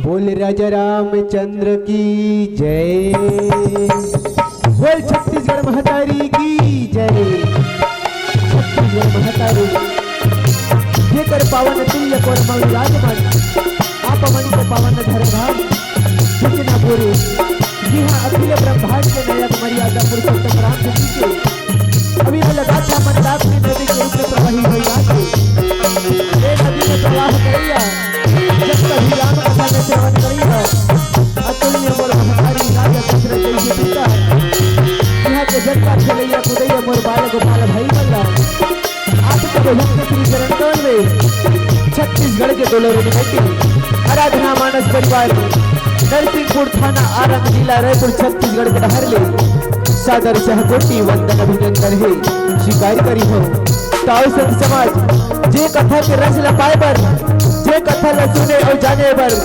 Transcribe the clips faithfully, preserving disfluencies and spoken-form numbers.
बोल राजा रामचंद्र की जय। बोल छत्तीसगढ़ महतारी की जय। छत्तीसगढ़ महतारी, जेकर पावन तुल्य कोरमल विराजमान, आप मन के पावन धरधाम बिजनापुरी, जिहाँ अखिल ब्रह्मांड के नायक मर्यादा पुरुषोत्तम राम जी के अभी वो लगातार मंदाकिनी नदी के रूप में प्रवाही होई आके। ए नदी में प्रवाह करैया, जब कभी राम कथा में श्रवण करैया, अतुल्य मोर महतारी राजा दशरथ जैसे पिता, यहाँ के जगता खेलैया कुदैया मोर बाल गोपाल भाई बल्ला। आप सबो भक्त श्री चरण कमल में छत्तीसगढ़ के दुलारी बेटी, आराधना मानस परिवार, नरसिंहपुर थाना आरंग, जिला रायपुर, छत्तीसगढ़ के डहर ले सादर सहकोटि वंदन अभिनंदन हे। स्वीकार करिहव। ताऊ संत समाज, जे कथा के रस ल पाए बर, जे कथा ल सुने अउ जाने बर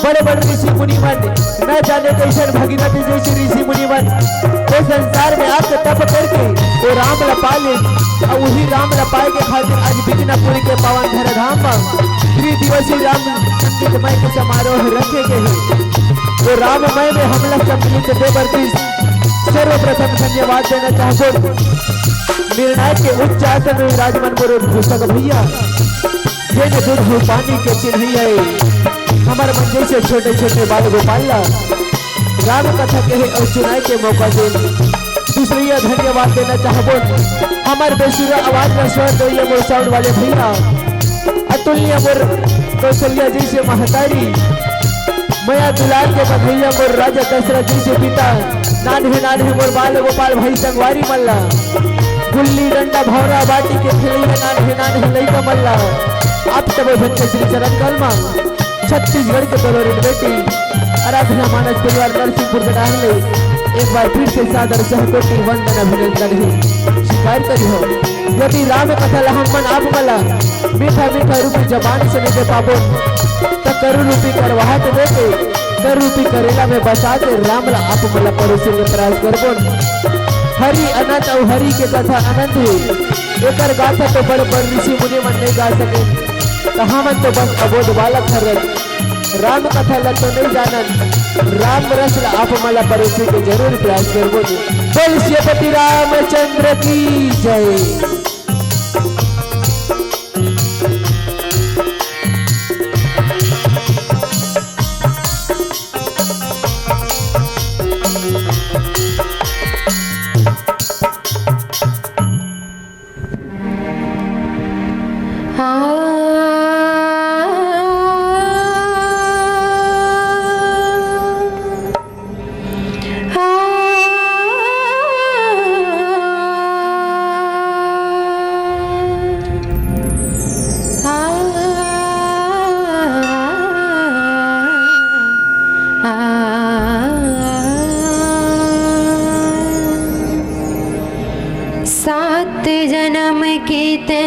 बड़े-बड़े ऋषि मुनि मन, न जाने कइसन भगीरथ जइसे ऋषि मुनि मन, वो संसार में आके तप करके वो राम ल पा ले, अउ उही राम ल पाए के खातिर आज बिजनापुरी के पावन धरा धाम म त्रिदिवसीय राम संगीतमय के समारोह रखे गे हे। वो राममय में हमला सम्मिलित दे बर दिस सर्वप्रथम धन्यवाद देना चाहबो निर्णायक के उच्च आसन में विराजमान मोर भूषक भैया, जेन दूध अउ पानी के चिन्हैया ए, हमर मन जैसे छोटे-छोटे बाल गोपाल ला राम कथा कहे अउ सुनाए के मौका दे। दूसरी ये धन्यवाद देना चाहबो हमर बेसुरा आवाज ला स्वर देइया मोर साउंड वाले भैया, अतुलनीय मोर कौशल्या जैसे महतारी, मया दुलार के बधैया मोर राजा दशरथ जैसे पिता, नान्हे नान्हे मोर बाल गोपाल भाई संगवारी मन ला, गुल्ली डंडा भौरा बाटी के खेलैया नान्हे नान्हे लइका मन ला, आप सबो झन के श्री चरण कमल म छत्तीसगढ़ के दुलारी बेटी आराधना मानस परिवार नरसिंहपुर के डहर ले एक बार फिर से सादर सहकोटि वंदन अभिनंदन हे। स्वीकार करिहव, यदि राम कथा ला हमन आप मन ला मीठा मीठा रूपी जबान से नइ दे पाबो, त करुण रूपी करवाहट दे के कर रूपी करेला में बसा के राम ला आप मन ला परोसे के प्रयास करबो। हरि अनंत अउ हरि के कथा अनंत हे। एकर गाथा तो बड़ बड़ ऋषि मुनि मन नहीं गा सके, त हमन तो बस अबोध बालक हरन। राम कथा ला तो नहीं जानन, राम रस ला आप मन ला परोसे के जरूर प्रयास करबो। बोल सियापति रामचंद्र की जय। सात जनम के ते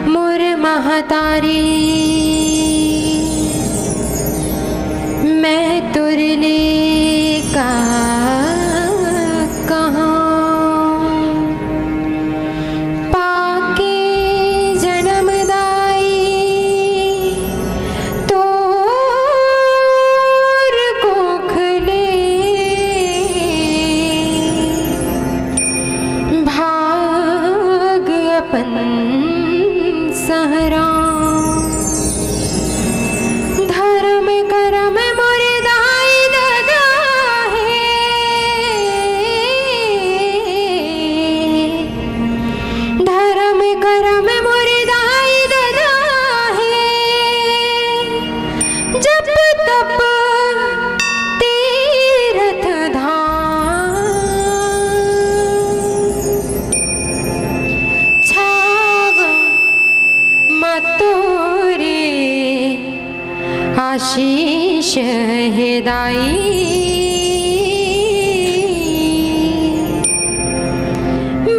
मोर महतारी, मैं तोर ले का कहूँ। पाके जनम दाई तोर कोख ले, भाग अपन सहरा। धर्म करम मोर दाई ददा हे, धर्म करम मोर दाई ददा हे, जप तप तीरथ धाम। छाव म तोरे आशीष हे दाई।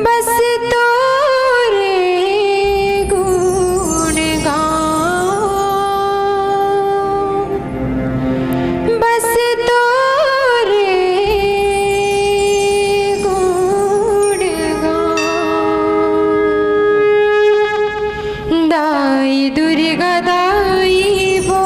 बस तोरे गुण गाऊं, बस तोरे गुण गाऊं। दाई दुर्गा दाई वो,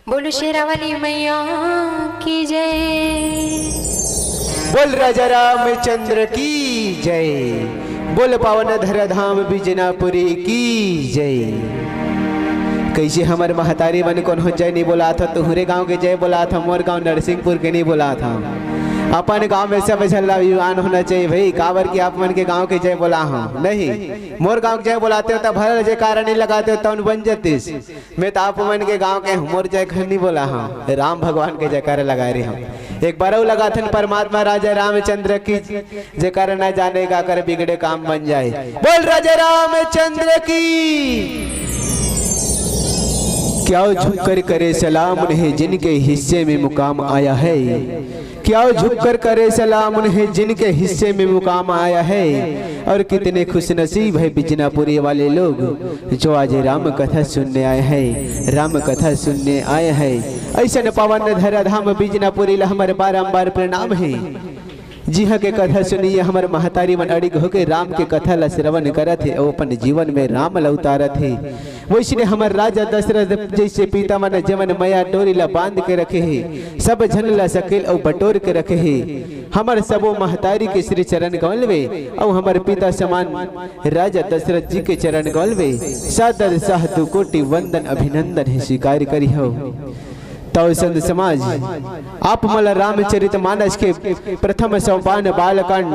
बोलो शेरा वाली मैया की जय। बोल राजा रामचंद्र की जय। बोल पावन धरा धाम बिजनापुरी की जय। कइसे हमर महतारी मन कोनो जय नइ बोलात ह, तुँहरे गाँव के जय बोलात ह, मोर गाँव नरसिंहपुर के नइ बोलात ह। अपन गाँव में सब झन ला अभिमान होना चाहिए भई, काबर कि आप मन के गाँव के जय बोला हँव। नहीं, मोर गाँव के जय बोलातेव त भले जयकारा नइ लगातेव, तउन बन जतिस। मैं त आप मन के गाँव के हँव, मोर जय घर नइ बोला हँव, राम भगवान के जयकारा लगाए रहे हँव। एक बार अउ लगाथन परमात्मा राजा रामचंद्र की, जेकर न जाने काकर बिगड़े काम बन जाए। बोल राजा रामचंद्र की। क्या झुककर करे सलाम उन्हें जिनके हिस्से में मुकाम आया है। क्या झुककर करे सलाम उन्हें जिनके हिस्से में मुकाम आया है। और कितने खुशनसीब है बिजनापुरी वाले लोग, जो आज राम कथा सुनने आए हैं, राम कथा सुनने आए हैं। अइसन पावन धरा धाम बिजनापुरी ला हमर बारंबार प्रणाम हे। जिहाँ के कथा सुनिए, हमर महतारी मन अड़िग होके राम के कथा ला श्रवण करत हे अउ अपन जीवन में राम ला उतारत हे। वइसने हमर राजा दशरथ जइसे पिता मन जेमन मया डोरी ला बांध के रखे हे, सब झन ला सकेल अउ बटोर के रखे हे। हमर सबो महतारी के श्री चरण कमल में अउ हमर पिता समान राजा दशरथ जी के चरण कमल में सादर साधु कोटि वंदन अभिनंदन हे स्वीकार करिहव। तव संत समाज, आप मन ला रामचरित मानस के प्रथम सोपान बालकांड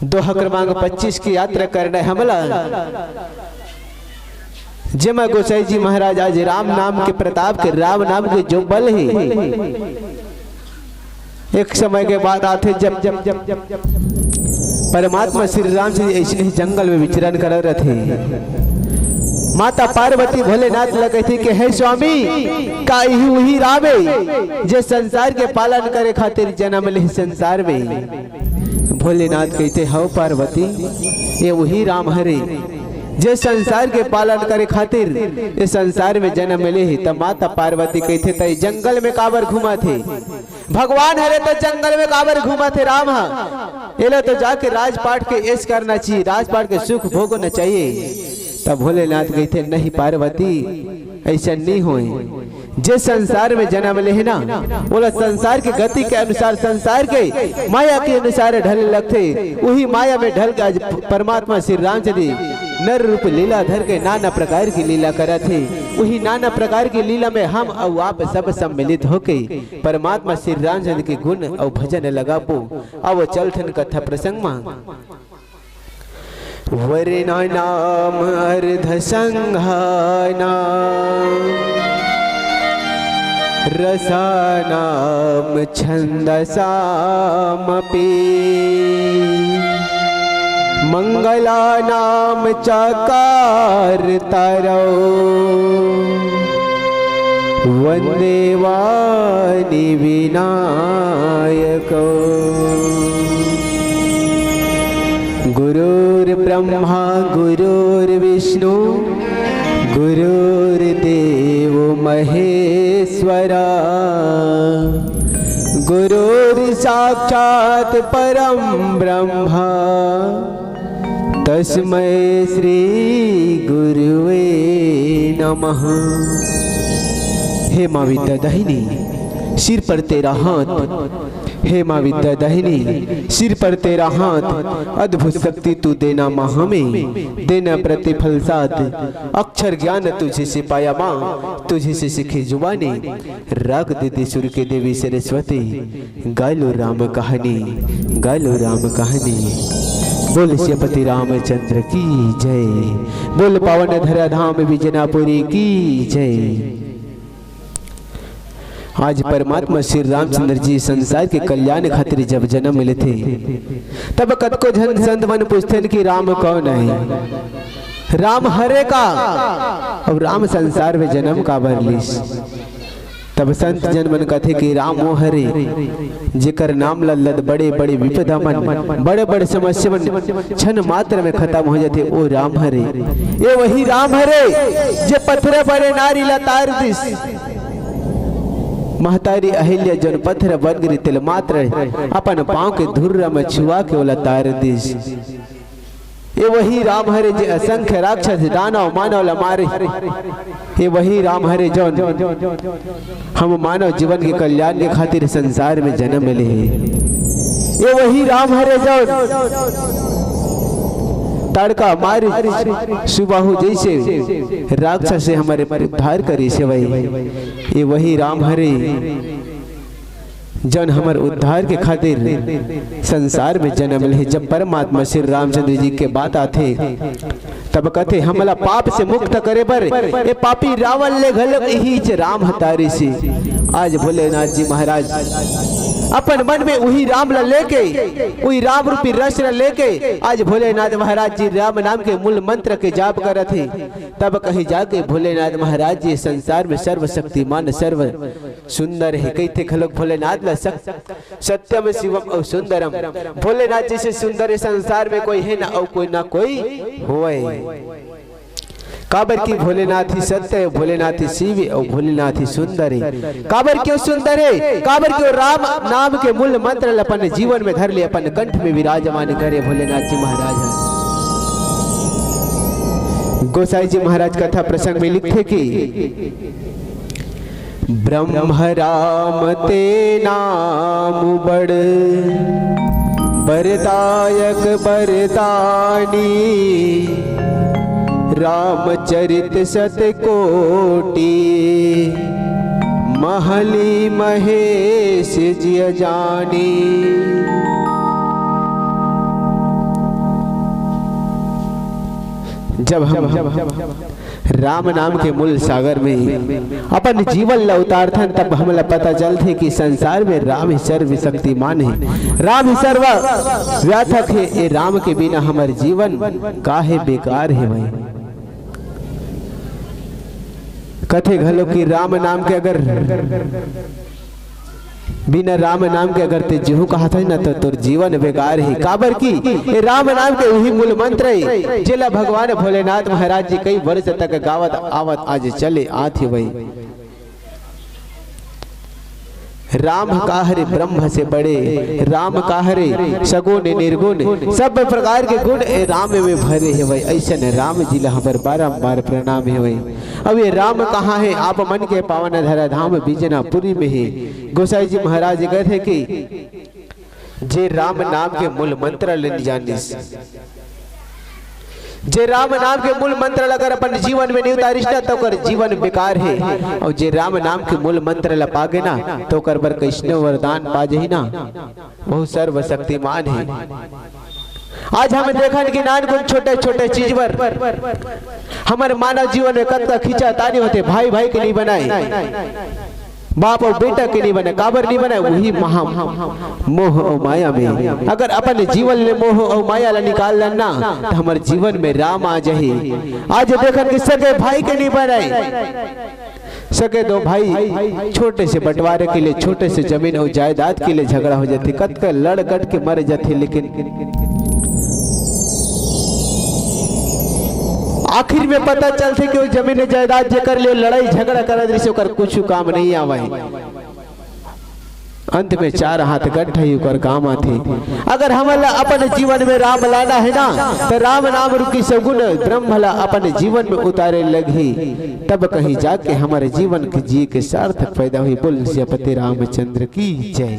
दोहा क्रमांक पच्चीस की यात्रा करना हे हमला, जेमा गोसाई जी महाराज आज राम नाम के प्रताप के, राम नाम के जो बल हे, एक समय के बात आथे जब, जब, जब, जब परमात्मा श्री राम जी अइसने ही जंगल में विचरण करत रथे। माता पार्वती भोलेनाथ ला कहिथे कि हे स्वामी, का इही उही राम हे जे संसार के पालन करे खातिर जन्म ले संसार में? भोलेनाथ कहिथे, हव पार्वती, ये उही राम हरे जे संसार के पालन करे खातिर ये संसार में जन्म ले हे। त माता पार्वती कहिथे, त ये जंगल में काबर घूमत हे? भगवान हरे त जंगल में काबर घूमत हे राम ह? एला तो जाके राजपाट के ऐश करना चाहिए, राजपाट के सुख भोगना चाहिए। तब भोलेनाथ कहिथे, नहीं पार्वती, अइसन नहीं होए। जे संसार में जन्म ले हे ना, ओला संसार के गति के अनुसार, संसार के माया के अनुसार ढले लगथे। उही माया में ढल के आज परमात्मा श्री रामचंद्र जी नर रूप लीला धर के नाना प्रकार की लीला करत हे। उही नाना प्रकार की लीला में हम अउ आप सब सम्मिलित होके परमात्मा श्री रामचंद्र के गुण अउ भजन लगाबो। अब चलथन कथा प्रसंग मा। वर्णानाम अर्ध संघानाम रसानाम छंदसामपि। मंगलानाम चकारतारौ वंदे वाणी विनायकौ। गुरुर्ब्रह्मा गुरुर्विष्णु गुरुर्देव महेश्वरा। गुरुर्साक्षात् परं ब्रह्मा तस्मै श्री गुरुवे नमः। हे माँ विद्या दाहिनी, सिर पर तेरा हाथ। हे माँ विद्या दाहिनी, सिर पर तेरा हाथ। अद्भुत शक्ति तू देना माँ हमें, देना प्रतिफल साथ। अक्षर ज्ञान तुझे से पाया माँ, तुझे से सीखी जुबानी। राग दे दे सुर के देवी सरस्वती, गाय लो राम कहानी, गाय लो राम कहानी। बोल सियापति रामचंद्र की जय, बोल पावन धरा धाम बिजनापुरी की जय। आज परमात्मा श्री रामचंद्र जी संसार के कल्याण खातिर जब जन्म लेथे, तब कतको झन संत मन पूछथें कि राम कौन है, राम हरे का, अउ राम संसार में जन्म काबर लिस। तब संत जन मन कथे कि राम वो हरे, जेकर नाम ल लद बड़े बड़े विपदा मन, बड़े बड़े समस्या मन क्षण मात्र में खत्म हो जाथे, वो राम हरे। ये वही राम हरे, जे पथरा बने नारी ला तार दिस। महतारी अहिल्या जौन पथरा बन गे रिहिस तेला मात्र अपन पाँव के धुर्रा में छुआ के ओला तार दिस। ये वही राम हरे, जे असंख्य राक्षस दानव मानव ला मारे। ये वही राम हरे, जौन हम मानव जीवन के कल्याण के खातिर संसार में जन्म ले हे। ये वही राम हरे, जौन तड़का मार सुबाहु जैसे राक्षस से हमर उद्धार करिस हे भाई। ये वही राम हरे, जौन हमर उद्धार के खातिर संसार में जन्म ले। जब परमात्मा श्री रामचंद्र जी के बात आथे, तब कथे, "हमला पाप से मुक्त करे बर ए पापी रावण ले घलो इही च राम ह तारिस।" आज भोलेनाथ जी महाराज अपन मन में उही राम ला लेके, उही राम रूपी रस ला लेके आज भोलेनाथ महाराज जी राम नाम के मूल मंत्र के जाप करत हे। तब कहीं जाके भोलेनाथ महाराज जी संसार में सर्वशक्तिमान, सर्व सुंदर हे कहिथे घलोक भोलेनाथ ला। सक-, सत्यम शिवम अउ सुंदरम। भोलेनाथ जैसे सुंदर ए संसार में कोई हे ना, अउ कोई ना कोई होय। काबर कि भोलेनाथ ही सत्य हे, भोलेनाथ ही शिव हे, अउ भोलेनाथ ही सुंदर हे। काबर क्यों सुंदर हे? काबर क्यों राम नाम के मूल मंत्र ल अपन जीवन में धर ले, अपन कंठ में विराजमान करे भोलेनाथ जी महाराज ह। गोसाई जी महाराज कथा प्रसंग में लिखथे कि ब्रह्म राम ते नाम बड़, बरदायक बरदानी, रामचरित सत कोटि, महली महेश जिय जानी। जब हम राम नाम के मूल सागर में अपन जीवन ला उतारथन, तब हमला पता चलथे कि संसार में राम ही सर्वशक्तिमान हे, राम ही सर्व व्यापक हे। ए राम के बिना हमर जीवन काहे बेकार हे भाई। कथे घलो कि राम नाम के अगर बिना राम नाम के अगर ते जीहू कहत हस ना, तो तोर जीवन बेकार हे। काबर कि ए राम नाम के उही मूल मंत्र हे, जेला भगवान भोलेनाथ महाराज जी कई वर्ष तक गावत आवत आज चले आत हे भाई। राम का हरे ब्रह्म से बड़े, राम का हरे सगुण निर्गुण, सब प्रकार के गुण ए राम में भरे हे भाई। अइसन राम जी ला हमर बारंबार प्रणाम हे भाई। अब ये राम कहाँ हे? आप मन के पावन धरा धाम बिजनापुरी में हे। गोसाई जी महाराज कहथे कि जे राम नाम के मूल मंत्र ल नइ जानिस, जे राम नाम के मूल मंत्र ल अगर अपन जीवन में नइ उतारिस ना, त ओकर जीवन बेकार हे। अउ जे राम नाम के मूल मंत्र ल पागे ना, त ओकर बर कइसने वरदान पा जाही ना, बहुत सर्वशक्तिमान हे। आज हम देखन कि नानकुन छोटे-छोटे चीज बर हमर मानव जीवन में कतका खींचातानी होथे, भाई भाई के नइ बनाय, बाप अउ बेटा के नइ बनाय। काबर नइ बनाय? उही महा मोह अउ माया में। अगर अपन जीवन ले मोह अउ माया ला निकाल लेन ना, त हमर जीवन में राम आ जाही। आज देखन कि सगे भाई के नइ बनाय, सगे दो भाई छोटे से बंटवारे के लिए, छोटे से जमीन अउ जायदाद के लिए झगड़ा हो जाथे, कतका लड़ कट के मर जाथे, लेकिन आखिर में पता चलथे कि वो जमीन जायदाद जेकर लिए लड़ाई झगड़ा करत रहिस, ओकर कुछ काम नइ आवय। अंत में चार हाथ गट्ठा ही ओकर काम आथे। अगर हमन ला अपन जीवन में राम लाना हे ना, त राम नाम रूपी सगुन ब्रह्म ला अपन जीवन में उतारे लगही, तब कहीं जाके हमर जीवन के जिए के सार्थक फायदा होही। बोल सियापति रामचंद्र की जय।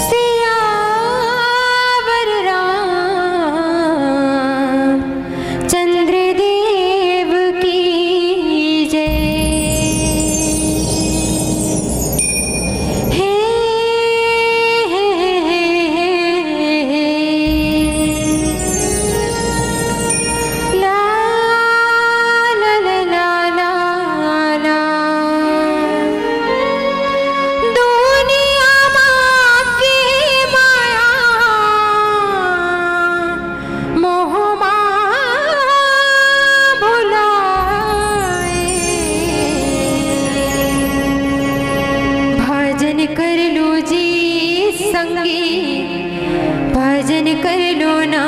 सियावर राम चंद्र देव की जय। हे, हे, हे, हे, हे, हे। ला, ला, ला, ला, ला, ला। दुनिया मा के माया मोह मा भुलाए। भजन कर लो जी संगी, भजन कर लो ना।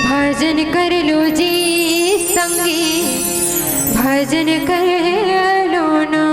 भजन कर लो जी संगी, भजन कर लो ना।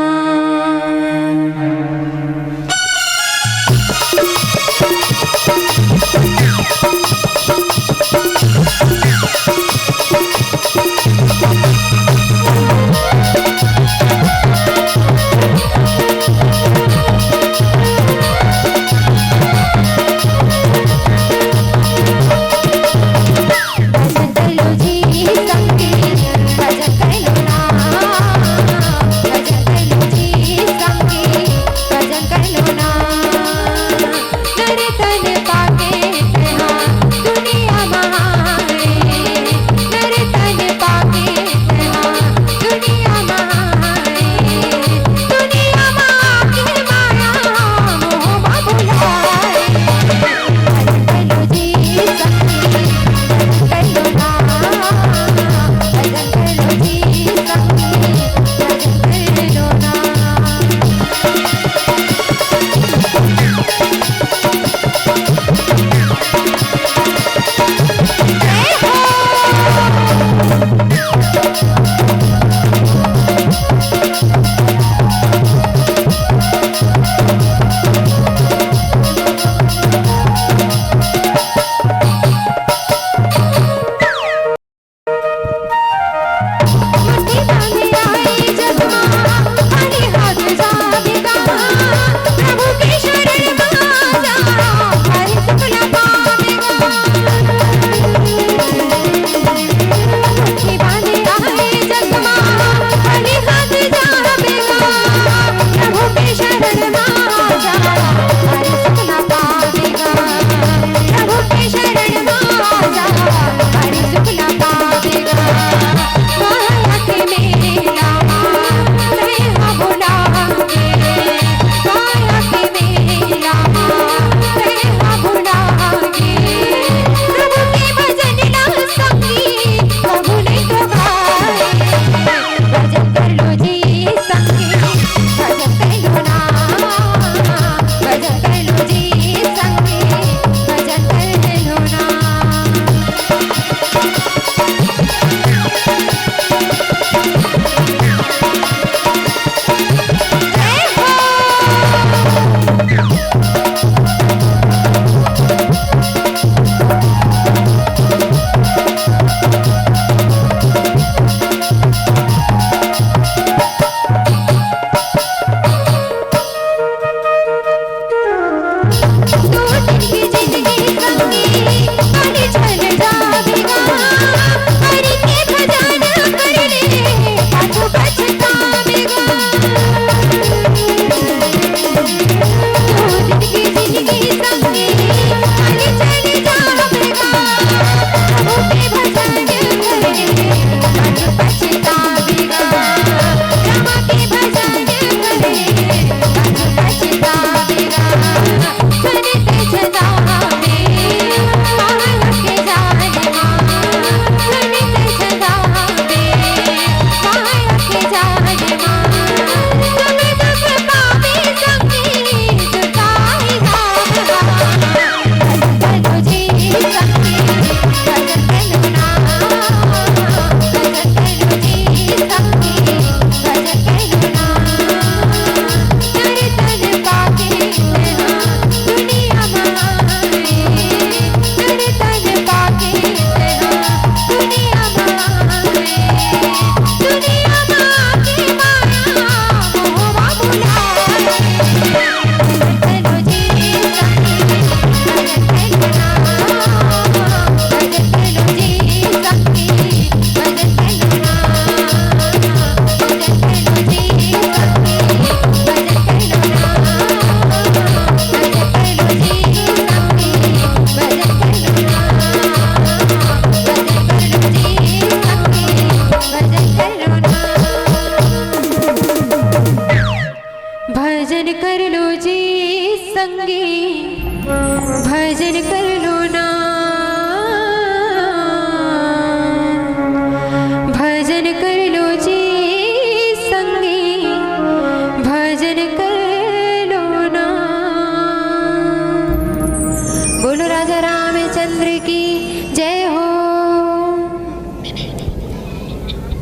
चंद्र की जय हो।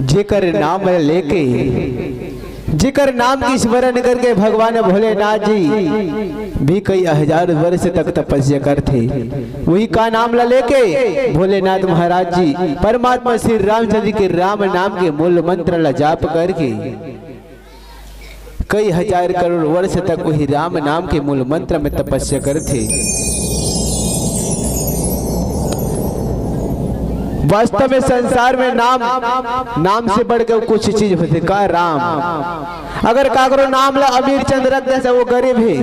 जेकर नाम लेके, जेकर नाम की स्मरण करके भगवान भोलेनाथ जी भी कई हजार वर्ष तक तपस्या करथे, वही का नाम ला लेके भोलेनाथ महाराज जी परमात्मा श्री रामचंद्र के राम नाम के मूल मंत्र ला जाप करके कई हजार करोड़ वर्ष तक वही राम नाम के मूल मंत्र में तपस्या करथे। वास्तव में संसार में नाम, नाम से बढ़ के कुछ चीज होथे का? राम। अगर काकरो नाम ला अमीर चंद रख दे, वो गरीब हे।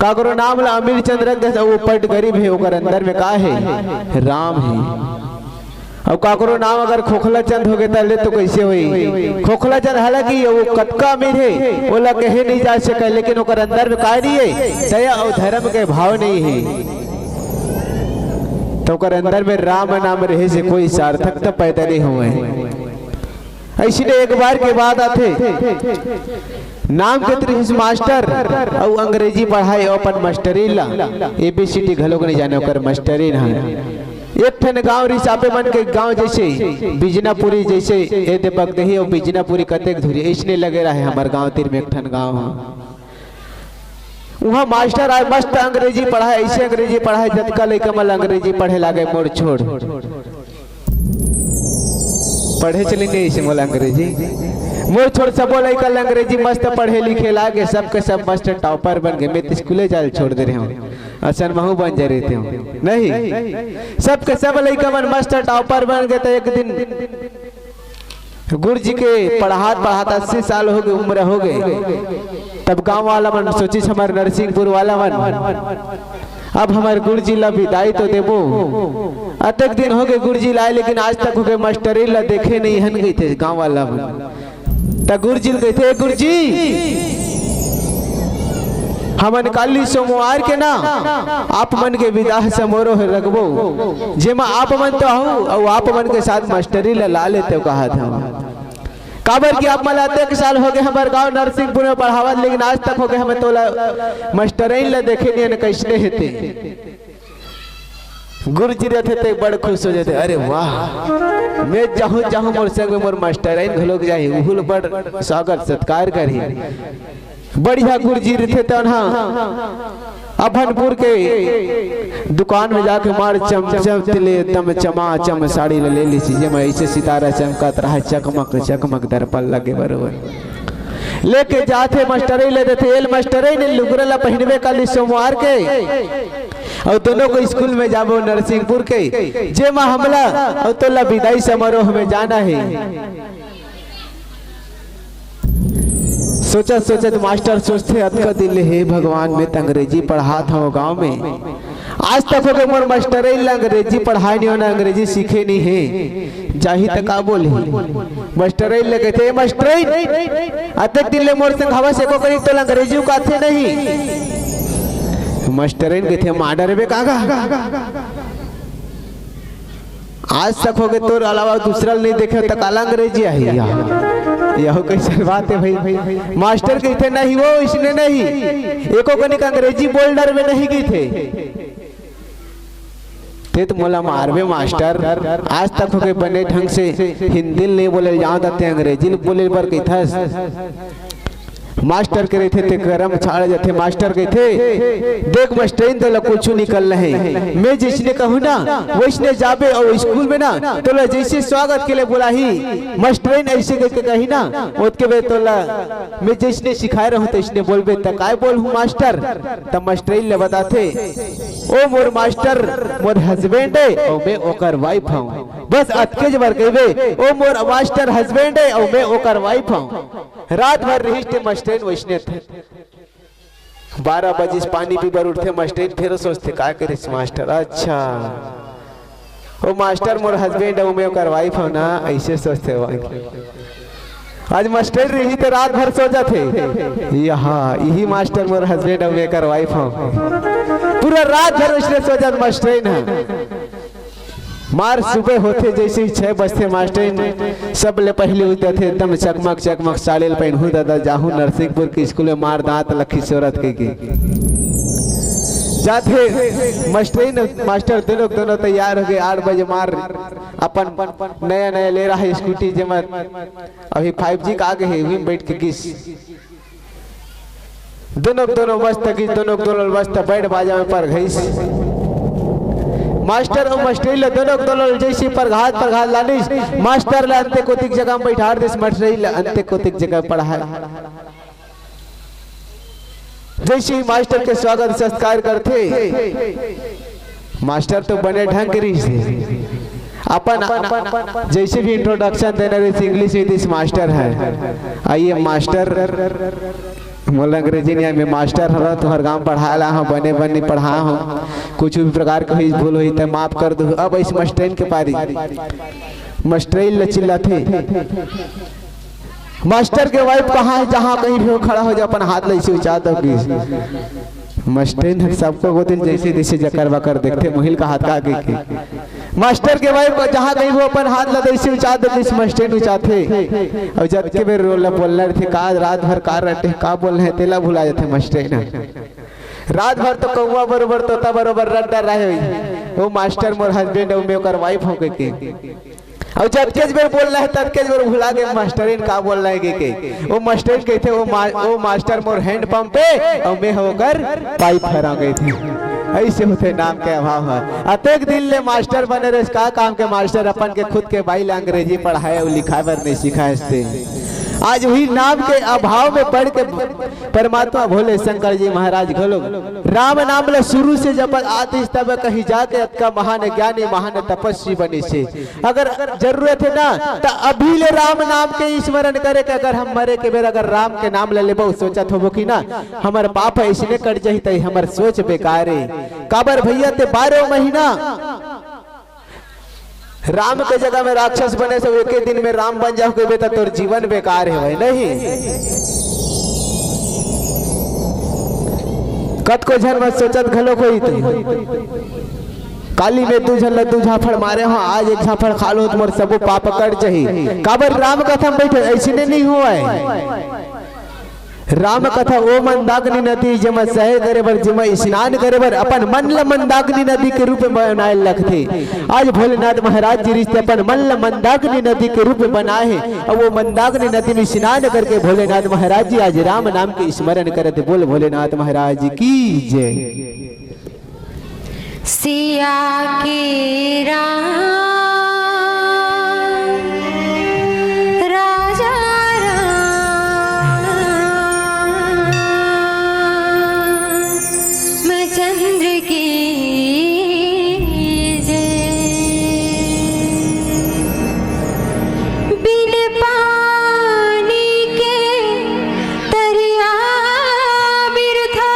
काकरो नाम ला अमीर चंद रख दे, वो पट गरीब हे, ओकर अंदर में का हे? राम हे। अब काकरो नाम अगर खोखला चंद होगे, त ले तो कैसे होई? खोखला चंद, हालांकि वो कतका अमीर हे, ओला कहे नहीं जा सके, लेकिन ओकर अंदर में काय नहीं हे? दया और धर्म के भाव नहीं हे। तो ओकर अंदर में राम नाम रहे से कोई सार्थकता पैदा नहीं होवे। ऐसी ने एक बार के बात आथे, नाम के तो रिहिस मास्टर, अउ अंग्रेजी पढ़ाए अपन मास्टरी ला, एबीसीडी घलोक नहीं जाने ओकर मास्टरी ना। एक ठन गांव रिहिस आपे मन के गांव, जैसे बिजनापुरी, जैसे ए दे बगदेही अउ बिजनापुरी कतेक दूरी, ऐसने लगे रहे हमर गांव तीर में एक ठन गांव ह। उहाँ मास्टर आए, मस्त अंग्रेजी पढ़ाए, ऐसे अंग्रेजी पढ़ाए, जतका लइका मन ला अंग्रेजी पढ़े लागे, मोर छोड़। पढ़े चले नहीं ऐसे मोला अंग्रेजी। मोर छोड़ सबो लइका ला अंग्रेजी मस्त पढ़े लिखे लागे, सबके सब मस्त टॉपर बन गए। मैं तो स्कूले जाल छोड़ दे रहे हूँ, असन महू बन जा रहे थे हूँ। नहीं, सबके सब लइका मन मस्त टॉपर बन गए। तो एक दिन गुरुजी के पढ़ात पढ़ात अस्सी साल हो गए, उम्र हो गए। तब गांव वाला मन सोचिस, हमर नरसिंहपुर वाला मन, अब हमर गुरुजी ला विदाई तो देबो। अतेक दिन हो गए गुरुजी ला आए, लेकिन आज तक हो गए मास्टरी ला देखे नहीं हन, कहिथे गांव वाला मन। त गुरुजी ल कहिथे, "गुरुजी, हमन काली सोमवार के ना आप मन के विदाह समारोह रखबो, जेमा आप मन तो आहू अउ आप मन के साथ मास्टरी ला ला लेते," कहत हवं। काबर कि आप मन ला अतेक साल हो गए हमर गांव नरसिंहपुर में पढ़ावत, लेकिन आज तक हो गए हमें तोला मास्टरइन ला देखे नहीं हन, कैसने हे ते। गुरुजी रहिथे ते बड़ खुश हो जाथे, "अरे वाह, मैं जाहूं, जाहूं, मोर संग में मोर मास्टरइन घलोक जाही, उहू ल बड़ स्वागत सत्कार करही।" बढ़िया गुरुजी रहिथे, तन ह अभनपुर के दुकान में जाके मार चम चम तिले तम चमा चम साड़ी ल ले लिस, जेमा ऐसे सितारा चमकत रहा, चकमक चकमक दर्पण लगे बरोबर। लेके जाथे, मास्टरइन ल देथे, "ए ले मास्टरइन, ए लुगरा ला पहिनबे काली सोमवार के, अउ दोनों को स्कूल में जाबो नरसिंहपुर के, जेमा हमला अउ तोला विदाई समारोह में जाना हे।" सोचत सोचत मास्टर सोचथे, "अतका दिन ले हे भगवान, मैं त अंग्रेजी पढ़ात हवं गांव में, आज तक हो गए मोर मास्टरइन ला अंग्रेजी पढ़ाए नहीं होना, अंग्रेजी सीखे नहीं हे, जाही त का बोलही?" मास्टरइन ले कहिथे, "ए मास्टरइन, अतेक दिन ले मोर संग हवस, एको कनी तोला अंग्रेजी उकाथे नहीं?" मास्टरइन कहिथे, "मार डरबे का गा? आज तक हो गए तोर अलावा दूसरा ल नहीं देखे, त काला अंग्रेजी आही या? यहो कैसन बात हे भाई?" मास्टर कहिथे, "नहीं वो, इसने नहीं, एको कनिक अंग्रेजी बोल डरबे नहीं," कहिथे। "ते तो मोला मारबे मास्टर, आज तक हो गए बने ढंग से हिंदी ल नहीं बोले ल जानत, ते अंग्रेजी ल बोले बर कहिथस।" मास्टर के रहिथे ते करम छाड़ जाथे। मास्टर कहिथे, "देख मास्टरइन, तोला कुछु निकलना हे, मैं जैसने कहूँ ना वैसने जाबे, अउ स्कूल में ना तोला जैसे स्वागत के लिए बुलाही, मास्टरइन ऐसे करके कही ना, ओतके बेर तोला मैं जैसने सिखाए रहूँ तैसने बोलबे।" "त काय बोलहूँ मास्टर?" त मास्टरइन ले बताथे, "ओ मोर मास्टर मोर हस्बैंड हे अउ मैं ओकर वाइफ हूँ।" बस अतकेच बर कहिबे, "ओ मोर मास्टर हस्बैंड हे अउ मैं ओकर वाइफ हूँ।" रात भर रिहिस ते मास्टरइन वैसने थे। बारह बजिस, पानी पी बर उठथे मास्टरइन, फेर सोचथे, "काय करिस मास्टर? अच्छा, ओ मास्टर मोर हस्बैंड अउ मैं ओकर वाइफ हूँ ना," ऐसे सोचथे। आज मास्टर रिही त रात भर सो जाथे। यहाँ इही मास्टर मोर हस्बैंड अउ मैं एकर वाइफ हूँ। पूरा रात भर उसने सो जात मास्टरइन ह। मार सुबह होथे, जैसे ही छह बजथे, मास्टरइन सब ले पहले उठ जाथे, एकदम चकमक चकमक साड़ी ल पहिनहूँ दादा, जाहूँ नरसिंहपुर के स्कूल में मार दांत लखी सोरत कहिके। जात हे। मास्टरिन मास्टर दोनों दोनों तैयार हो गए, आठ बजे मार अपन नया नया ले रहा है स्कूटी, जेमन अभी फाइव जी का आगे है, उही में बैठ के गिस। दोनों दोनों मस्त गिस, दोनों दोनों मस्त बैंड बाजा में पर घइस। मास्टर अउ मास्टरिन ला दोनों दोनों जैसे परघात परघात लानिस, मास्टर ला अंते कोतिक जगह में बैठार दिस, मास्टरिन ला अंते कोतिक जगह पढ़ाए। जैसे ही मास्टर के स्वागत सत्कार करथे, मास्टर तो बने ढंग के रहिस हे। अपन जैसे भी इंट्रोडक्शन देना रहिस, इंग्लिश में दिस, मास्टर है, आइए मास्टर। मोला अंग्रेजी नहीं आए, मैं मास्टर हरव, तुहर गांव पढ़ाए ला हूँ, बने बने पढ़ा हूँ, कुछ भी प्रकार के होई, भूल होई त माफ कर दो। अब इस मास्टरिन के पारी, मास्टरिन ल चिल्लाथे। मास्टर के वाइफ कहाँ है, जहाँ कहीं भी हो, खड़ा हो जा, अपन हाथ ला ऐसे ऊंचा दो कि मास्टरिन ह सबको गोतिन जैसे तैसे जकर बकर देखथे, मोहिल का हाथ का आगे के। मास्टर के वाइफ जहाँ कहीं वो अपन हाथ ला ऐसे ऊंचा दो कि मास्टरिन ऊंचाथे। अउ जतके बेर रोला बोलना रहिथे, का रात भर का रटे, का बोलना है, तेला भुला जाथे मास्टरिन ह। रात भर तो कौवा बरोबर, तोता बरोबर रट डर रहे होई। वो मास्टर मोर हस्बैंड अउ मैं ओकर वाइफ हो के। अउ जतकेच बेर बोलना है, ततकेच बेर भुला गे मास्टरिन का बोलना है के, के। वो मास्टरिन कहिथे, "वो मा-, वो मास्टर मोर हैंड पंप हे, अउ मैं ह ओकर पाइप हरंव," कहिथे। ऐसे होथे नाम के अभाव ह। अतेक दिन ले मास्टर बने रहिस, का काम के मास्टर, अपन के खुद के बाई ला अंग्रेजी पढ़ाए अउ लिखाए बर नहीं सिखाए हस ते। आज उही नाम के अभाव में पड़ के परमात्मा भोले शंकर जी महाराज घलो राम नाम ला शुरू से जपत आतिस, तब कहीं जाके अतका महान ज्ञानी, महान तपस्वी बनिस हे। अगर जरूरत हे ना, त अभी ले राम नाम के स्मरण करे के। अगर हम मरे के बेर अगर राम के नाम ला लेबो, सोचत होबो कि ना, हमर पाप अइसने कट जाही, त हमर सोच बेकार हे। काबर भैया, ते बारह महीना राम के जगह में राक्षस बने से एके दिन में राम बन जाओ कहिबे, त तोर जीवन बेकार हे भाई, नहीं? कतको झन मत सोचत घलो कोई तो। काली में दू झन ला दू झापड़ मारे हो, आज एक झापड़ खा लो, तुम्हार सबो पाप कट जाही। काबर राम कथा में बैठे, ऐसने नहीं हुआ है। राम कथा ओ मंदाकिनी नदी, जेमा सहय करे बर, जेमा स्नान करे बर अपन मन ल मंदाकिनी नदी के रूप में बनाए लगथे। आज भोलेनाथ महाराज जी रिश्ते अपन मन ल मंदाकिनी नदी के रूप में बनाए हे। अब वो मंदाकिनी नदी में स्नान करके भोलेनाथ महाराज जी आज राम नाम के स्मरण करत। बोल भोलेनाथ महाराज की जय। सिया के राम, राजा रामचंद्र की जय। बिन पानी के तरिया बिरथा।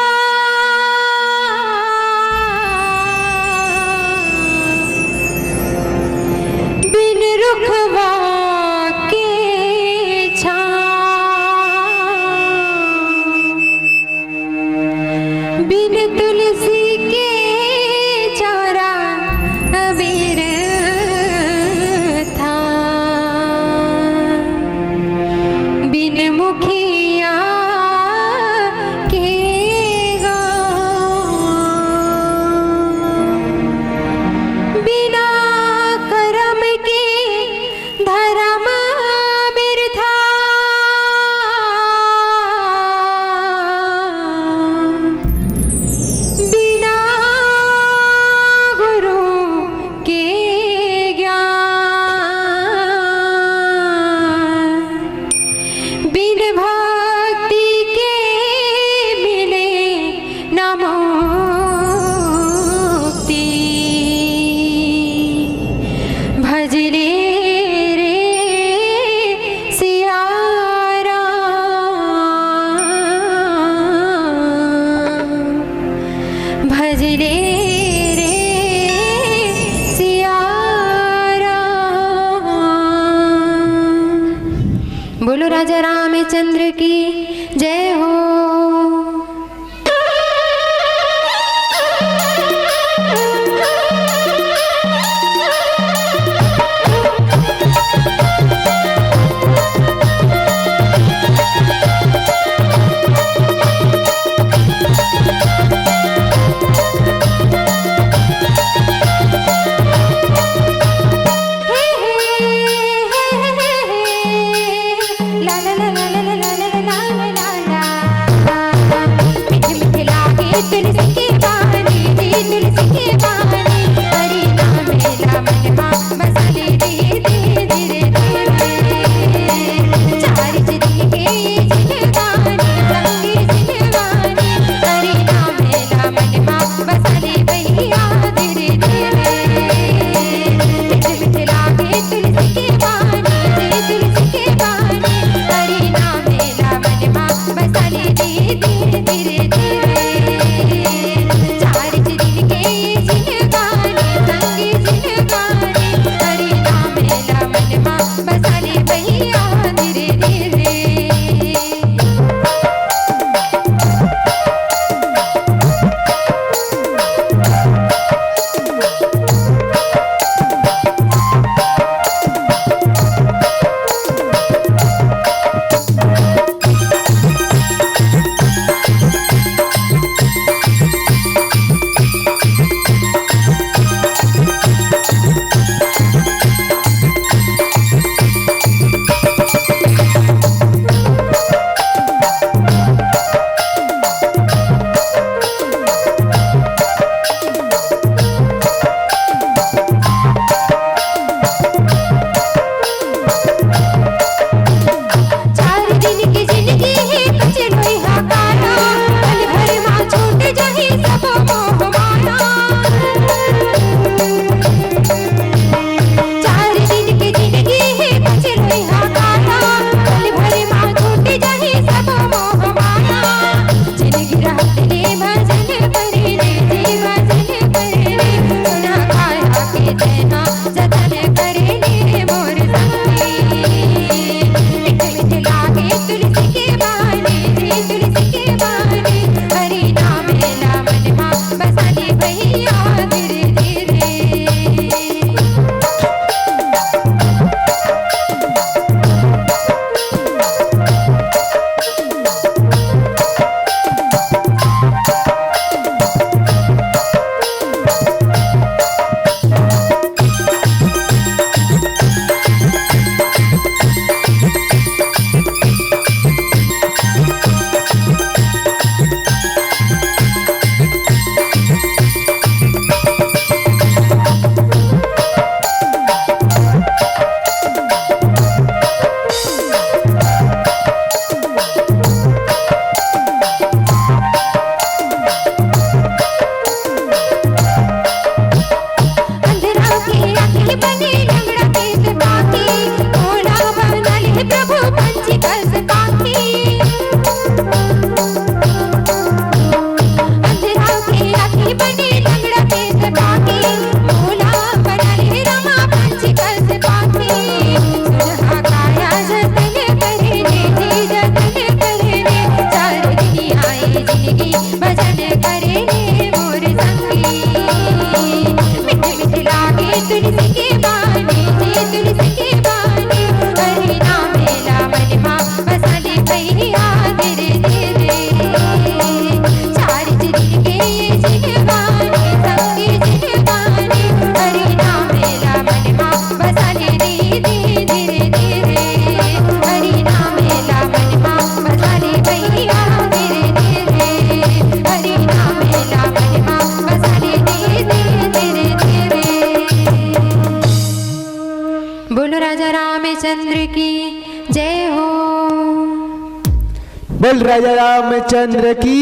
बोल राजा रामचंद्र की।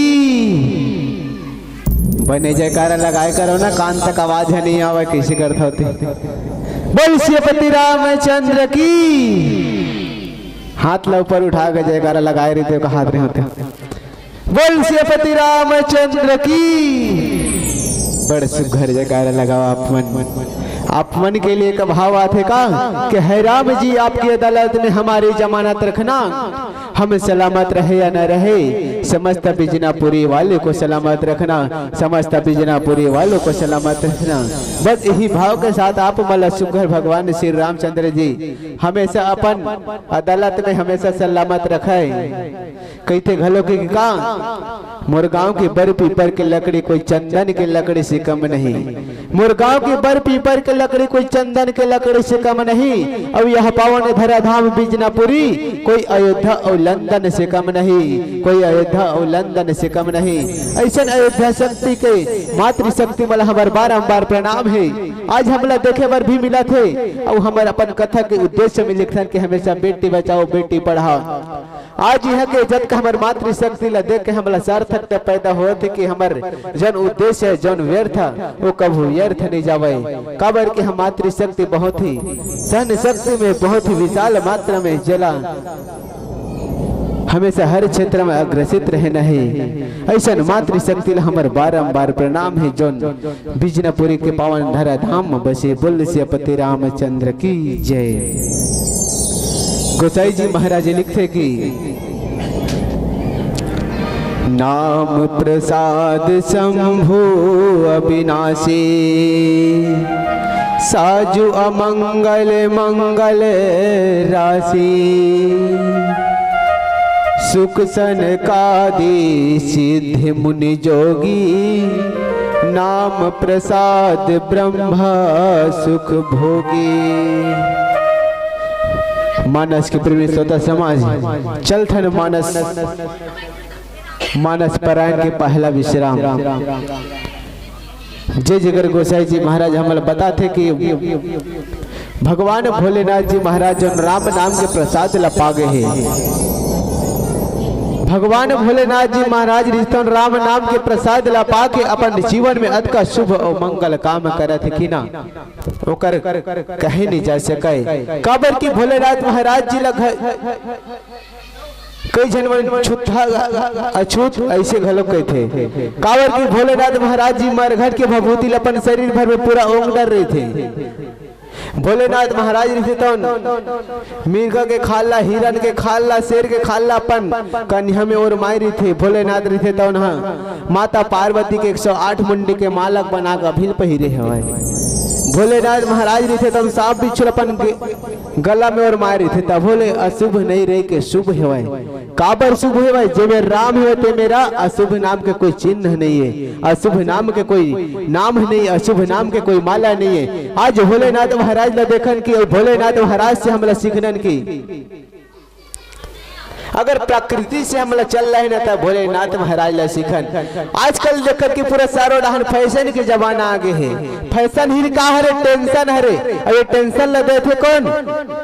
बने जयकारा लगाए करो ना, कान तक आवाज ह नहीं आवे, कैसे करत होते। बोल सियापति रामचंद्र की। हाथ ला ऊपर उठा के जयकारा लगाए रहिते, का हाथ नहीं होते। बोल सियापति रामचंद्र की। बड़ सुघर जयकारा लगाओ आप मन। आप मन के लिए एक भाव आथे का कि हे राम जी, आपकी अदालत में हमारी जमानत रखना, हम सलामत रहे या न रहे, समस्त बिजनापुरी वाले को सलामत रखना, समस्त बिजनापुरी वालों को सलामत रखना। बस यही भाव के साथ आप मन ला सुघर भगवान श्री रामचंद्र जी हमेशा अपन अदालत में हमेशा सलामत रखे। कहिथे घलो के का, मोर गांव के बर पीपर के लकड़ी कोई चंदन के लकड़ी से कम नहीं। मोर गांव के बर पीपर के लकड़ी कोई चंदन के लकड़ी से कम नहीं। अउ यह पावन धराधाम बिजनापुरी कोई अयोध्या अउ लंदन से कम नहीं, कोई अयोध्या अउ लंदन से कम नहीं। ऐसन अयोध्या शक्ति के मातृशक्ति मन ला हमर बारंबार प्रणाम हे। आज हमला देखे बर भी मिलत हे अउ हमर अपन कथा के उद्देश्य में लिखथन कि हमेशा बेटी बचाओ, बेटी पढ़ाओ। आज इहाँ के जतका हमर मातृशक्ति ला देख के हमला सार्थकता पैदा होत हे कि हमर जौन उद्देश्य हे, जौन व्यर्थ हे, वो कभू व्यर्थ नहीं जावय। काबर कि हम मातृशक्ति बहुत ही सहन शक्ति में बहुत ही विशाल मात्रा में जेला हमेशा हर क्षेत्र में अग्रसित रहना हे। ऐसन मातृशक्ति ला हमर बारंबार प्रणाम हे, जौन बिजनापुरी के पावन धरा धाम में बसे। बोल सियापति रामचंद्र की जय। गोसाई जी महाराज लिखथे कि नाम प्रसाद शंभु अविनाशी, साजु अमंगल मंगल राशि। सुख सनकादि सिद्ध मुनि जोगी, नाम प्रसाद ब्रह्म सुख भोगी। मानस के प्रेमी श्रोता समाज, चलथन मानस, मानस परायण के पहला विश्राम। जय जगर गोसाई जी महाराज हमला बताथे कि भगवान भोलेनाथ जी महाराज जौन राम नाम के प्रसाद ला पागे हे, भगवान भोलेनाथ जी महाराज रिश्तन राम नाम के प्रसाद ला पाके अपन जीवन में अतका शुभ अउ मंगल काम करत हे कि ना, ओकर कहे नहीं जा सके। काबर कि भोलेनाथ महाराज जी ला घ-, कई झन मन छुत्था अछूत ऐसे घलो कहिथे। काबर कि भोलेनाथ महाराज जी मरघट के भभूति ल अपन शरीर भर में पूरा ओंग डर रहिथे। भोलेनाथ महाराज रहिथे तौन मिर्गा के खाल ला, हिरन के खाल ला, शेर के खाल ला अपन कनिहा में ओरमाए रहिथे। भोलेनाथ रहिथे तौन ह माता पार्वती के एक सौ आठ मुंडी के माला बना के अभिल पहिरे हवय। भोलेनाथ महाराज रहिथे तौन सांप बिच्छू ल अपन गे-, गला में ओरमाए रहिथे, तभो ले अशुभ नहीं रहे के शुभ हेवय। काबर शुभ हेवय? जेमे राम हेवय, ते मेरा अशुभ नाम के कोई चिन्ह नहीं है, अशुभ नाम के कोई नाम नहीं, अशुभ नाम के कोई माला नहीं है। आज भोलेनाथ महाराज ला देखन कि, अउ भोलेनाथ महाराज से हमला सीखनन कि अगर प्रकृति से हमला चल रहे ना, त भोलेनाथ महाराज ला सीखन। आजकल देखत कि पूरा सारो डहन फैशन के जमाना आ गे हे। फैशन ही का हरे? टेंशन हरे। अउ ये टेंशन ला देथे कौन?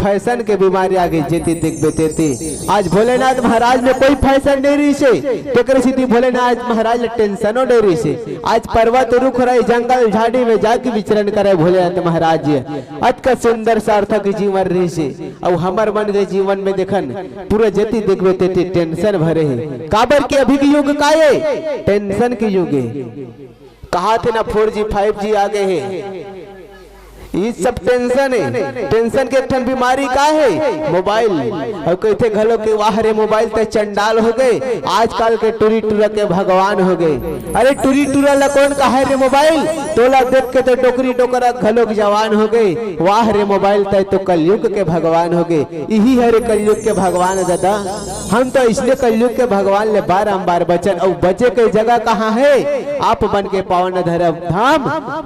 फैशन के बीमारी आ गे, जेती देखबे तेती। आज भोलेनाथ महाराज में कोई फैशन नहीं रहिसे, तेकर सेती भोलेनाथ महाराज ला टेंशनो नहीं रहिसे। आज पर्वत रुख रहे, जंगल झाड़ी में जाके विचरण करे भोलेनाथ महाराज जी। अतका सुंदर सार्थक जीवन रहिसे। अउ हमर मन के जीवन में देखन, पूरा जेती देखबे तेती टेंशन भरे हे। काबर के अभी के युग का ये? टेंशन के युग हे। कहाथे ना फोर जी फाइव जी आ गे हे, ई सब टेंशन हे। टेंशन के एक ठन बीमारी का हे? मोबाइल। अउ कहिथे घलो के वाह रे मोबाइल, ते चंडाल हो गे, आजकल के टुरी टुरा के भगवान हो गे। अरे टुरी टुरा ला कौन कहे रे मोबाइल? तोला देख के तो डोकरी डोकरा घलोक जवान हो गे। वाह रे मोबाइल, तै तो कलयुग के भगवान हो गे। इही हरे कलयुग के भगवान दादा। हम तो इसलिए कलयुग के भगवान ले बारंबार बचन, अउ बचे के जगह कहाँ हे? आप मन के पावन धरा धाम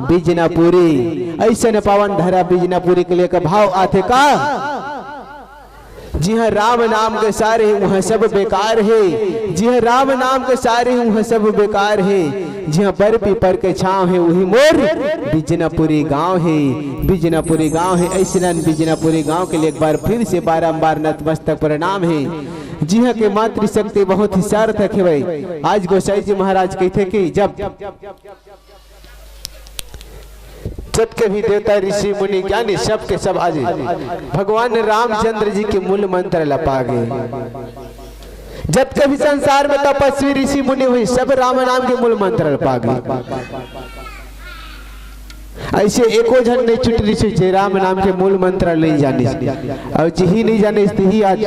बिजनापुरी। ऐसे ने पावन धरा बिजनापुरी के लिए का भाव आथे का? जिहाँ राम नाम के सार हे, उहाँ सब बेकार हे। जिहाँ राम नाम के सार हे, उहाँ सब बेकार हे। जिहाँ बर पीपर के छाँव हे, उही मोर बिजनापुरी गाँव हे। बिजनापुरी गाँव हे। ऐसनन बिजनापुरी गाँव के लिए एक बार फिर से बारंबार नतमस्तक प्रणाम हे। जिहां के मातृशक्ति बहुत ही सार्थक हे भाई। आज गोसाई जी महाराज कहिथे कि जब जतके भी देवता, ऋषि, मुनि, ज्ञानी, सब के सब आज भगवान रामचंद्र जी के मूल मंत्र ल पा गे। जतके भी संसार में तपस्वी ऋषि मुनि होही, सब राम नाम के मूल मंत्र ल पा गे। अइसे एको झन नइ छूटे ऋषि, जे राम नाम के मूल मंत्र नइ जानिस। अउ जिही नइ जानिस, तिही आज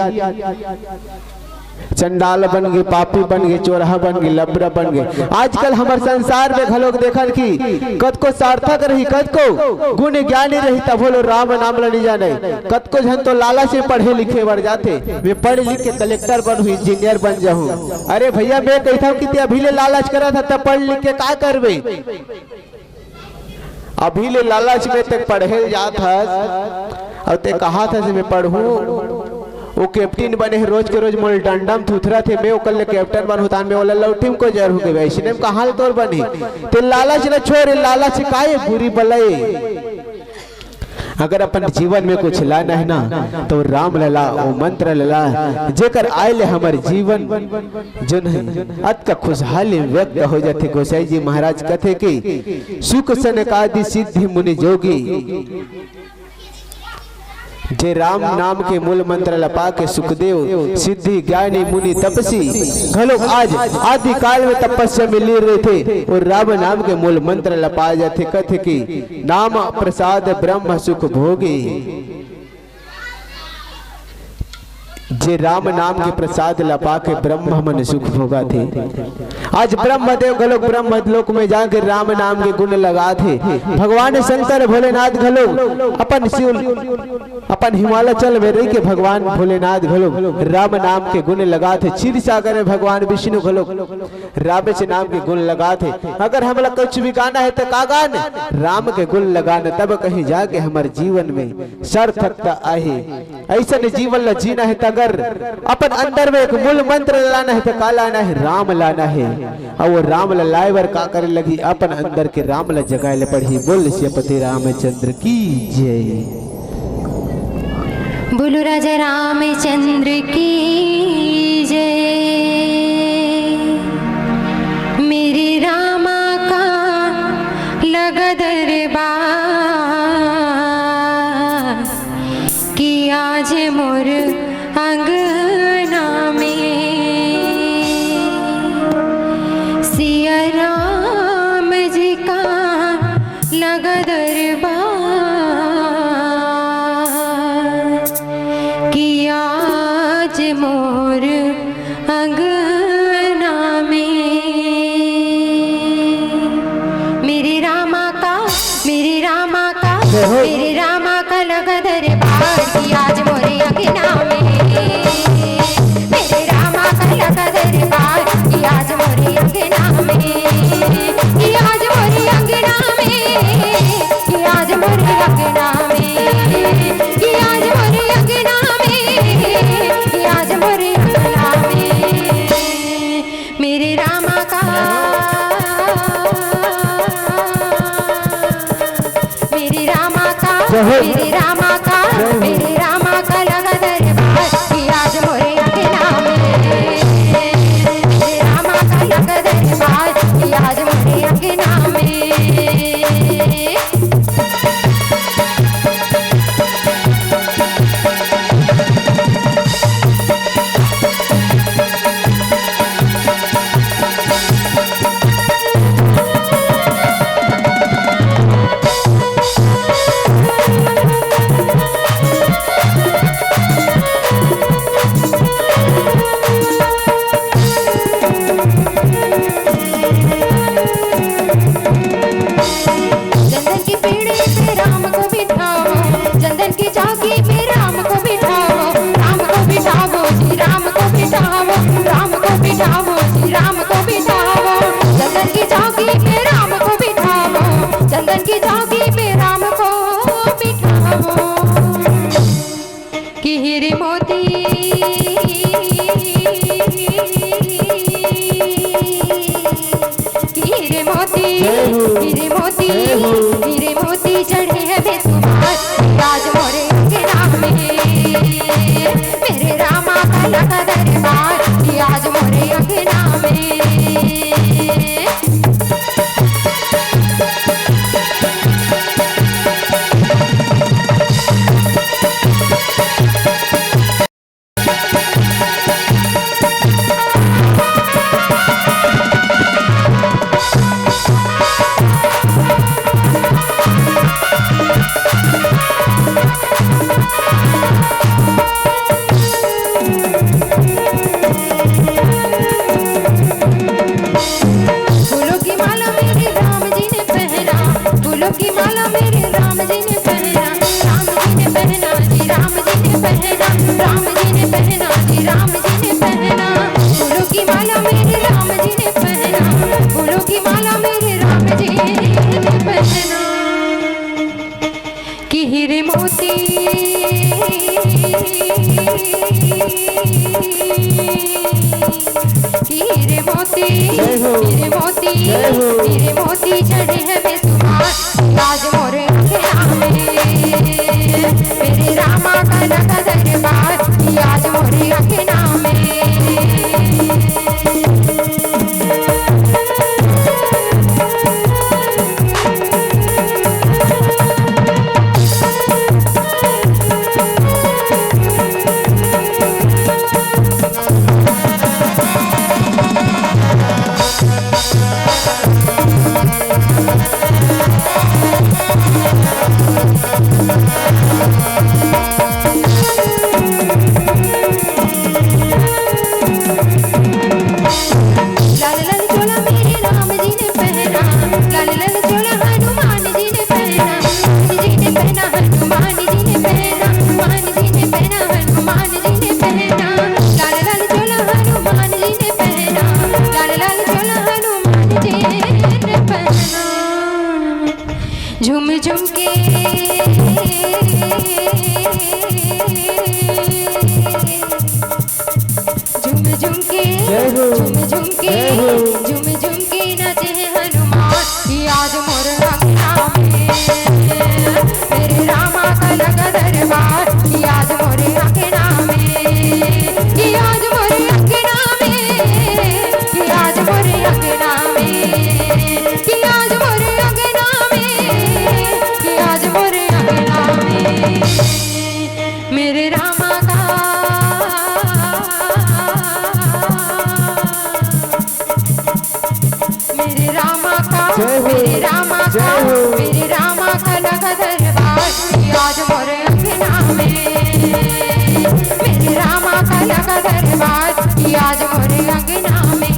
चंडाल बन गे, पापी बन गे, चोरहा बन गे, लबरा बन गे। आजकल हमर संसार में घलोक देखन कि कतको सार्थक रही, कतको गुण ज्ञानी रही, तभो ले राम नाम ल नइ जाने। कतको झन तो लालच में पढ़े लिखे बर जाथे, मैं पढ़ लिख के कलेक्टर बनहूं, इंजीनियर बन जाहूं। अरे भइया, मैं कहिथंव कि ते अभी ले लालच करत हस, त पढ़ लिख के का करबे? अभी ले लालच में ते पढ़े ल जात हस, अउ ते कहत हस, मैं पढ़हूं, वो कैप्टन बने हे, रोज के रोज मोला डंडा म थुथरत हे, मैं ओकर ले कैप्टन बनहूं, तान मैं ओला लौठी म कोजरहूं कहिबे, अइसने म कहां ले तोर बनही? ते लालच ल छोड़, लालच काय बुरी बलई। अगर अपन जीवन में कुछ लाना हे ना, त राम ल ला, वो मंत्र ल ला, जेकर आय ले हमर जीवन जोन हे, अतका खुशहाली में व्यक्त हो जाथे। गोसाई जी महाराज कथे कि सुख सनकादि सिद्धि मुनि जोगी, जे राम नाम के मूल मंत्र ल पा के सुखदेव सिद्धि ज्ञानी मुनि तपसी घलोक आज आदि काल में तपस्या में लीन रहिथे, अउ राम नाम के मूल मंत्र ल पा जाथे। कथे कि नाम प्रसाद ब्रह्म सुख भोगी। जे राम नाम के प्रसाद ल पा के ब्रह्म मन सुख भोगथे। आज ब्रह्मदेव घलोक ब्रह्म लोक में जाके राम नाम के गुण लगाथे। भगवान शंकर भोलेनाथ घलोक अपन शिव, अपन हिमालय चल में रहि के भगवान भोलेनाथ घलोक राम नाम के गुण लगाथे। क्षीर सागर में भगवान विष्णु घलोक रामेच नाम के गुण लगाथे। अगर हमला कुछ भी गाना हे त का गान? राम के गुण लगान, तब कहीं जाके हमर जीवन में सार्थकता आही। अइसन जीवन ल जीना हे त अगर अपन अंदर में एक मूल मंत्र लाना हे त का लाना हे? राम लाना हे। अउ वो राम ल लाय बर का करे लगही? अपन अंदर के राम ल जगाय ल पड़ही। बोल सियापति रामचंद्र की जय। बोलो राजा रामचंद्र की जय। मेरे रामा का लगा दरबार कि आज मोर अंगना में सिया राम जी का लगा दरबार कि आज मोर अंगना में मेरे रामा का, मेरे रामा का, जय हो। मेरे रामा का लगा दरबार कि आज मोरे अंगना में। मेरे रामा का लगा दरबार कि आज मोरे अंगना में। कि आज मोरे अंगना में। कि आज मोरे अंगना में। कि आज मोरे अंगना में। कि आज मोरे अंगना में। मेरे रामा का, मेरे रामा का, जय हो। मेरे रामा का, जय हो। मेरे रामा का लगा दरबार कि आज मोरे अंगना में। मेरे रामा का लगा दरबार कि आज मोरे अंगना में। माला मेरे राम जी ने पहना, राम जी ने पहना जी, राम जी ने पहना, राम जी ने पहना जी, राम जी ने पहना। फूलों की माला मेरे राम जी ने पहना, फूलों की माला मेरे राम जी ने पहना। कि हीरे मोती, कि हीरे मोती, जय हो। हीरे मोती, जय हो। हीरे मोती चढ़े हैं बेसुमार। आज मोरे अंगना में, मेरे रामा का लगा दरबार। आज मोरे अंगना में। लाल लाल चोला मेरे राम जी ने पहना, लाल लाल चोला हनुमान जी ने पहना, हनुमान जी ने पहना, हनुमान जी ने पहना, हनुमान जी ने पहना, हनुमान जी ने पहना। लाल लाल चोला हनुमान जी ने पहना, लाल लाल चोला हनुमान जी ने पहना। झुम झुम के, झुम झुम के, जय हो। झुम झुम के, जय हो। झुम झुम के, जय हो। झुम झुम के नाचे हैं हनुमान। कि आज मोर अंगना में, मेरे रामा का लगा दरबार। कि आज मोर अंगना में, कि आज मोर अंगना में, कि आज मोर अंगना में, कि आज मोर अंगना में, कि आज मोर अंगना में, मेरे रामा का, मेरे रामा का, जय हो। मेरे रामा का, जय हो। मेरे रामा का लगा दरबार। कि आज मोर अंगना में, मेरे रामा का लगा दरबार। कि आज मोर अंगना में,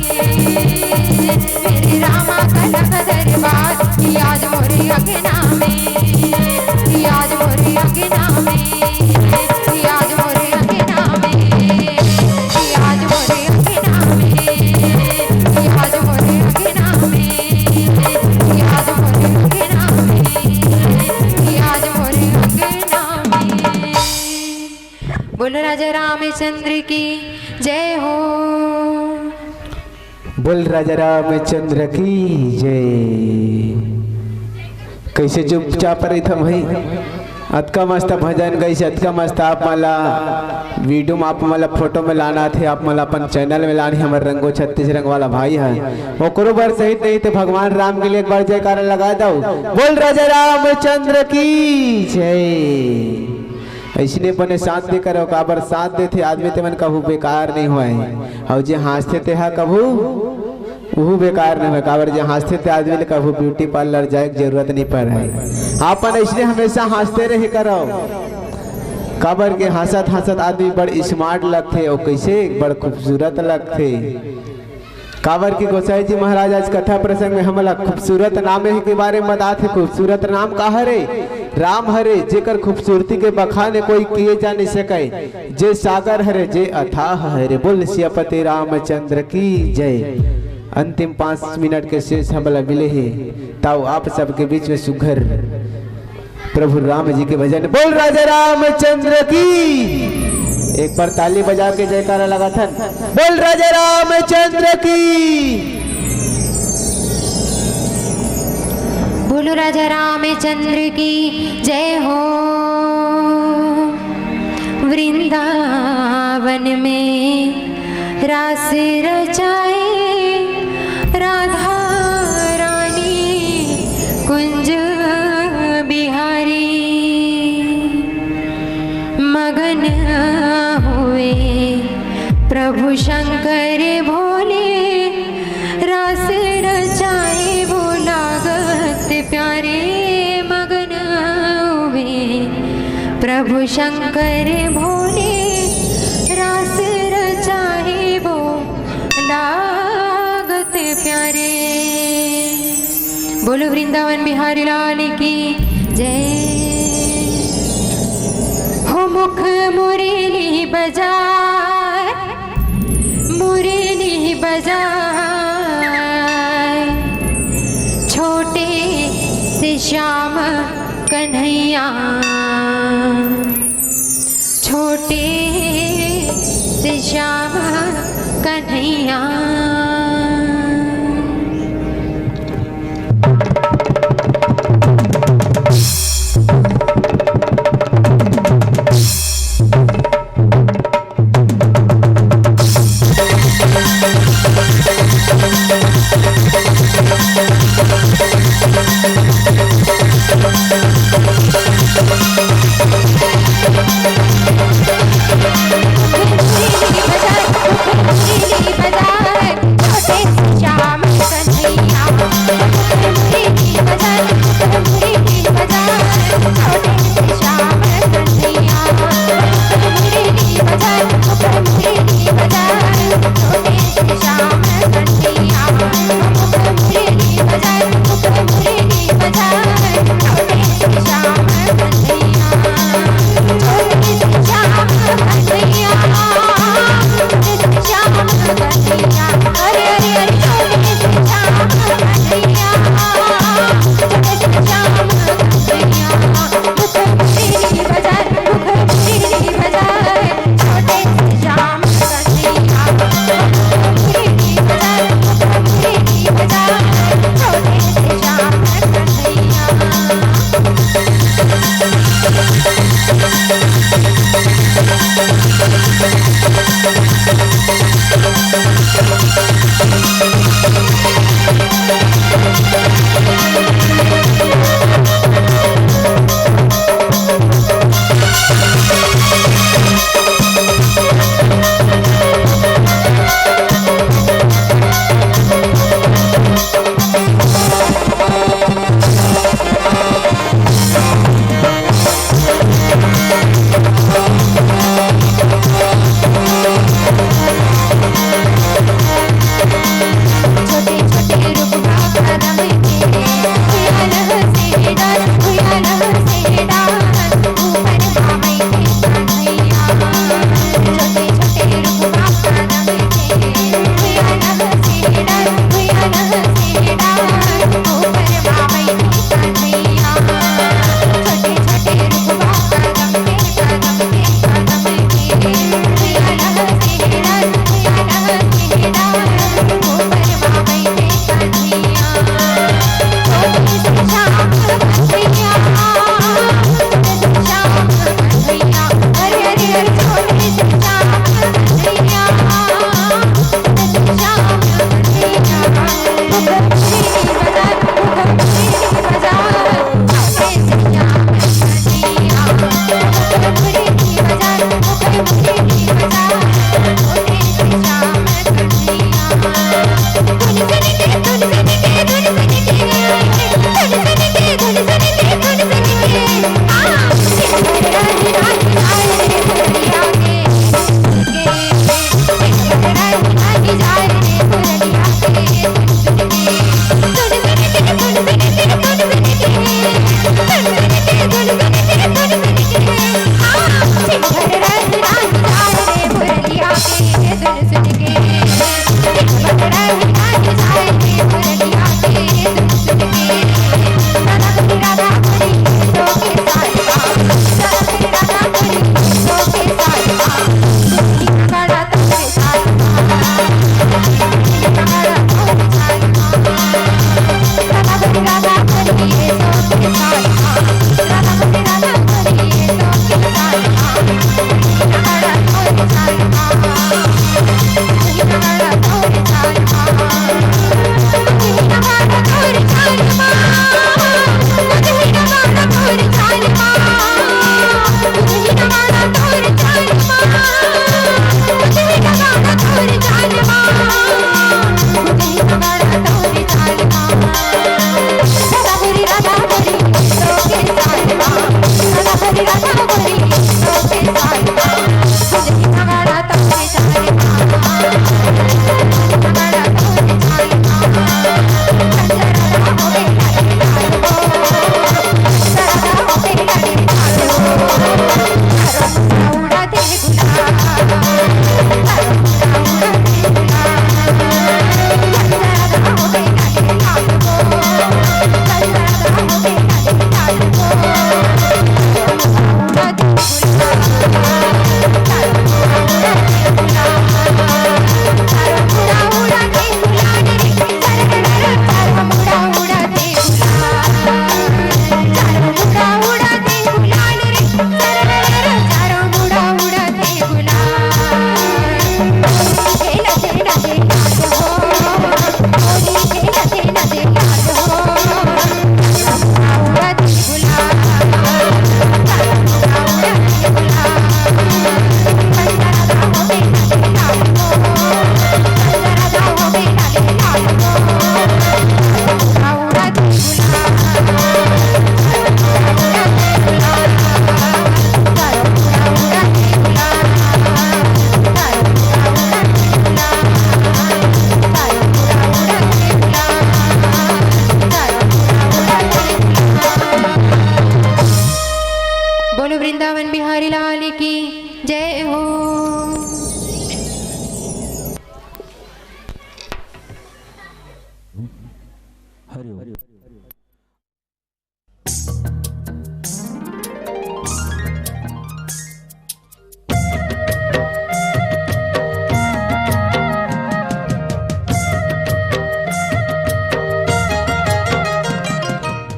मेरे रामा का लगा दरबार। कि आज मोर अंगना में, कि आज मोर अंगना में, कि आज मोर अंगना में, कि आज मोर अंगना में, कि आज मोर अंगना में, कि आज मोर अंगना में, कि आज मोर अंगना में। बोलो राजा रामचंद्र की जय हो। बोल राजा रामचंद्र की जय। कैसे चुपचाप रहिथव भाई? अतका मस्त भजन गाइस, अतका मस्त आप मन ला वीडियो में, आप मन ला फोटो में लाना थे, आप मन ला अपन चैनल में लाना हे, हमर रंगो छत्तीस रंग वाला भाई हे, ओकरो बर सही नहीं थे। भगवान राम के लिए एक बार जयकारा लगा दो। बोल राजा रामचंद्र की जय। अइसने बने साथ दे करो, काबर साथ देथे आदमी ते मन कभू बेकार नहीं होय, अउ जे हाँसथे तेहा कभू उहू बेकार नहीं होय, काबर जे हाँसथे ते आदमी ले कभू ब्यूटी पार्लर जाए के जरूरत नहीं पड़े। आपन अइसने हमेशा हाँसते रहे करो, काबर के हाँसत हाँसत आदमी बड़ स्मार्ट लगथे, अउ कैसे बड़ खूबसूरत लगथे। काबर कि गोसाई जी महाराज आज कथा प्रसंग में हमला खूबसूरत नाम हे के बारे में बतात हे। खूबसूरत नाम का हरे? राम हरे, जेकर खूबसूरती के बखान कोई किए जा नहीं सके, जे सागर हरे, जे अथाह हरे। बोल सियापति रामचंद्र की जय। अंतिम पाँच मिनट के शेष हमला मिले हे, ताऊ आप सबके बीच में सुघर प्रभु राम जी के भजन। बोल राजा रामचंद्र की। एक बार ताली बजा के जयकारा लगाथन। बोल राजा रामचंद्र की। बोलो राजा रामचंद्र की जय हो। वृंदावन में रास रचाए राधा रानी कुंज बिहारी। मगन हुए प्रभु शंकर भोले, रास रचाए वो लागत प्यारे। मगन हुए प्रभु शंकर भोले, रास रचाए वो लागत प्यारे। बोलो वृंदावन बिहारी लाल की जय। हो मुख मुरली बजाए, मुरली बजाए, छोटे से श्याम कन्हैया, छोटे से श्याम कन्हैया।